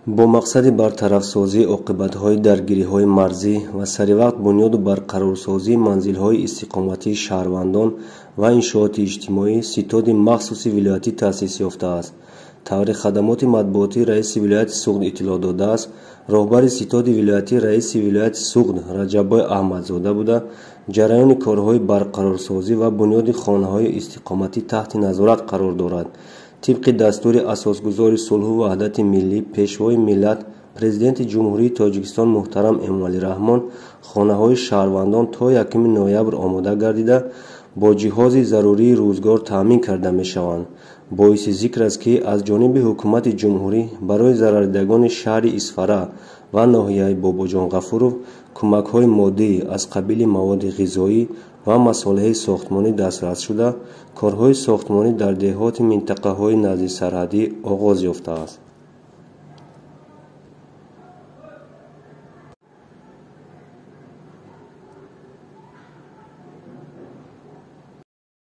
Бо мақсади бартарафсозии оқибатҳои даргириҳои марзӣ ва саривақт бунёду барқарорсозии манзилҳои истиқоматии шаҳрвандон ва иншооти иҷтимоӣ ситоди махсуси вилоятӣ таъсис ёфтааст. Тавре хадамоти матбуотии раиси вилояти Суғд иттилоъ додааст, роҳбари ситоди вилоятӣ раиси вилояти Суғд Раҷаббой Аҳмадзода буда, ҷараёни корҳои барқарорсозӣ ва бунёди хонаҳои истиқоматӣ таҳти назорат қарор дорад. Тибқи дастури асосгузори сулҳу ваҳдати миллӣ, пешвои миллат, президенти Ҷумҳурии Тоҷикистон муҳтарам Эмомалӣ Раҳмон, хонаҳои шаҳрвандон то 1 ноябр омода гардида, бо ҷиҳози зарурии рӯзгор таъмин карда мешаванд. Боиси зикр аст, ки аз ҷониби ҳукумати ҷумҳурӣ барои зарардидагони шаҳри Исфара ва ноҳияи Бобоҷон Ғафуров кӯмакҳои моддӣ аз қабили маводи ғизоӣ ва масолеҳи сохтмонӣ дастрас шуда, корҳои сохтмонӣ дар деҳоти минтақаҳои наздисарҳадӣ оғоз ёфтааст.